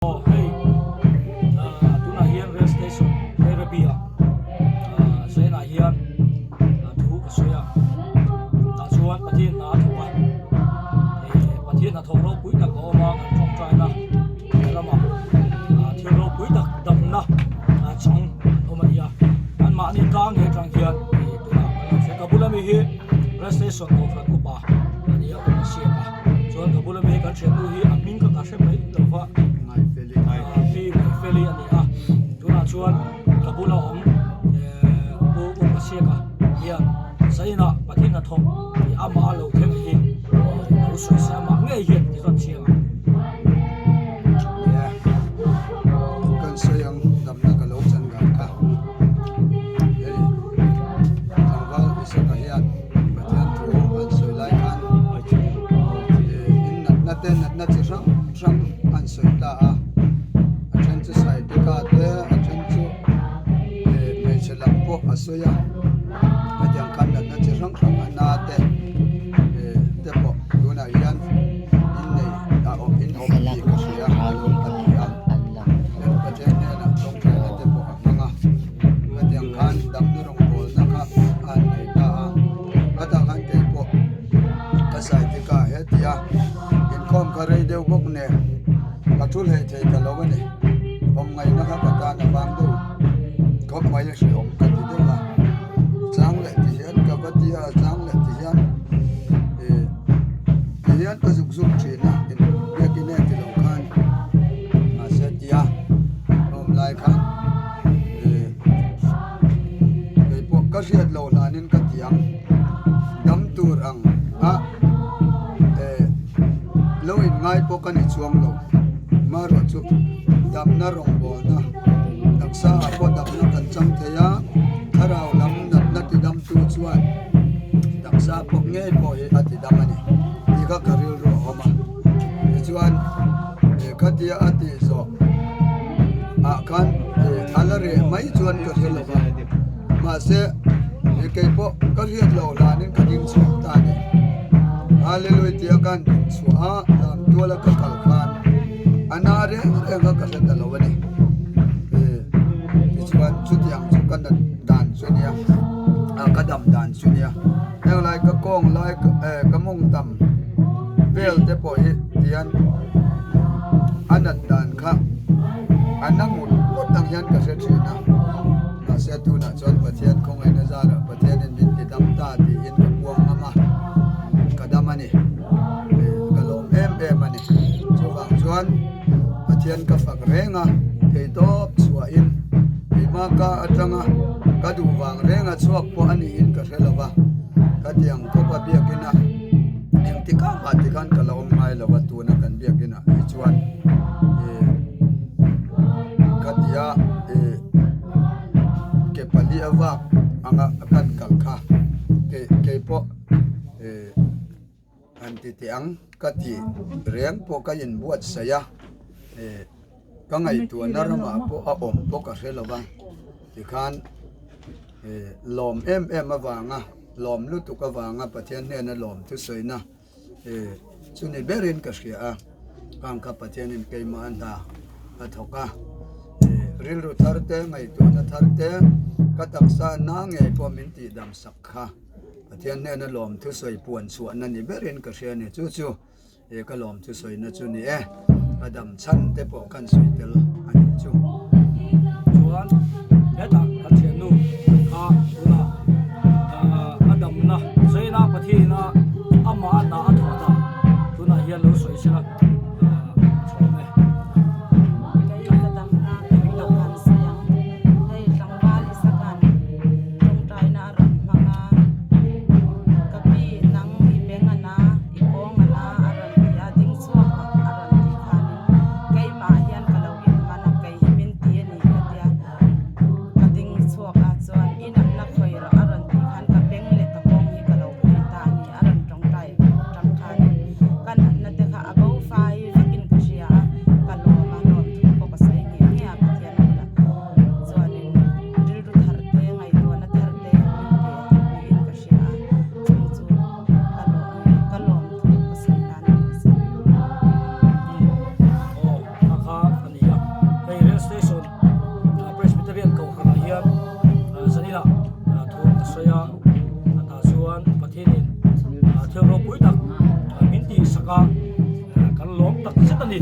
Aw hei ah tunah hian rail station Bairabi ah ah zainah hian thu ka sawi a tah chuan Pathian hna a thawk a eh Pathian hnathawk ropui tak a awm a kan tawngtaina lamah ah thil ropui tak damna ah chang an awm a ni a anmahni tlang ngei atang hian eh tunah kan lo hria ka bula mi hi rail station kohhran upa a ni a awm a siak a. Chuan ka bula mi kan thiannu hi a hming ka ka hre mai lo va Pi Ngaihfeli a ni a, tunah chuan ka bula awm eh Pu Upa Siaka hian Zainah Pathian hnathawk tih amah a lo thleng hi lo sawi se amah ngei hian ti chuan chiang ang. Nia, kan sawi ang damna ka lo chan dan kha hei tlangval Isaka hian Pathian thu an sawi lai khan in natna te natna chi hrang hrang an sawi ta a, a then chu Saitika te a then chu hmeichhe lam pawh a sawi a, hetiang khan natna chi hrang hrang a na te te pawh tunah hian innei a awm in awm tih ka hria a lawm ka ti a, tin Pathian hnenah tawngtaina te pawh a hmang a, hetiang khan damna rawngbawlna kha a han nei ta a, a tah khan kei pawh ka sai dik a hetia inkhawm kha rei deuh bawk nen ka thu hlei thei ta lo a ni awm ngaihna kha ka tan a vang deuh khawp mai a hrehawm ka ti deuh a chang leh ti hian ka va ti a chang leh ti hian ih ti hian ka zuk zuk thin a biakin e ti lo khan mahse tia awm lai khan ih. Kei pawh ka hriat loh hlanin ka ti ang, dam tur ang a eh lo in ngai pawh ka ni chuang lo, marawh chu damna rawngbawlna taksa ah pawh damna kan chang thei a, thlarau lam natna ti damtu chuan taksa pawh ngei pawh hi a ti dam a ni tih kha ka rilru a awm a, tichuan eh khatia a tih zawh. ah khan eh a la reh mai chuan ka hre lo va mahse eh kei pawh ka hriat loh hlanin ka ding chhuak ta a ni hallelujah tia ka han ding chhuah a lam tuala ka kal khan a na reng reng a ka hre ta lo a ni eh tichuan chutiang chu ka nat dan chu nia ah ka dam dan chu nia heng lai ka kawng lai eh ka mawng tam vel te pawh hi tihian. A nat dan kha a na ngut ngut ang hian ka hre thin a, mahse tunah chuan Pathian khawngaihna zarah Pathianin min ti dam ta tiin ka puang ngam a, ka dam a ni, ka lawm em em a ni. Chuvang chuan Pathian ka fak reng a, theihtawp chhuahin keimah ka atanga ka duh vang renga chhuak pawh a niin ka hre lo va, ka tiang khawpa biakin a. Engtikah mah tikhan ka la awm ngai lo a tuna kan biakin ah hi chuan ih khatia ih ke pali a vak anga kan kal kha kei kei pawh ih han ti teh ang ka ti reng pawh ka inbuatsaih a ih ka ngaihtuahna ramah pawh a awm pawh ka hre lo va tikhan ih lawm em em avanga. Lawm lutuk avanga Pathian hnena lawm thusawina chu ni berin ka hria a, khang kha Pathianin keimah a hna a thawk a, rilru thar te, ngaihtuahna thar te, ka taksa na ngei pawh min tihdam sak kha Pathian hnena lawm thusawi puan chhuahna ni berin ka hria a ni. Chu chu ka lawm thusawina chu ni e, ka dam chhan te pawh kan sawi tel a nih chu. Chuan hetah kan thiannu kha tunah a damna Zaina Pathiana amah a hna a thawh dan tunah hian lo sawi sela a chhawm e. Kei ka damna ka kan sawi ang, hei tlangval Isaka'n tawngtaina a rawn hmang a, ka pi nang i beng a na. I kawng a la a rawn ti a, ding chhuak a a rawn tih khanin keimah hian ka lo inman a, kei hi min ti a, kan lawm tak zet a ni.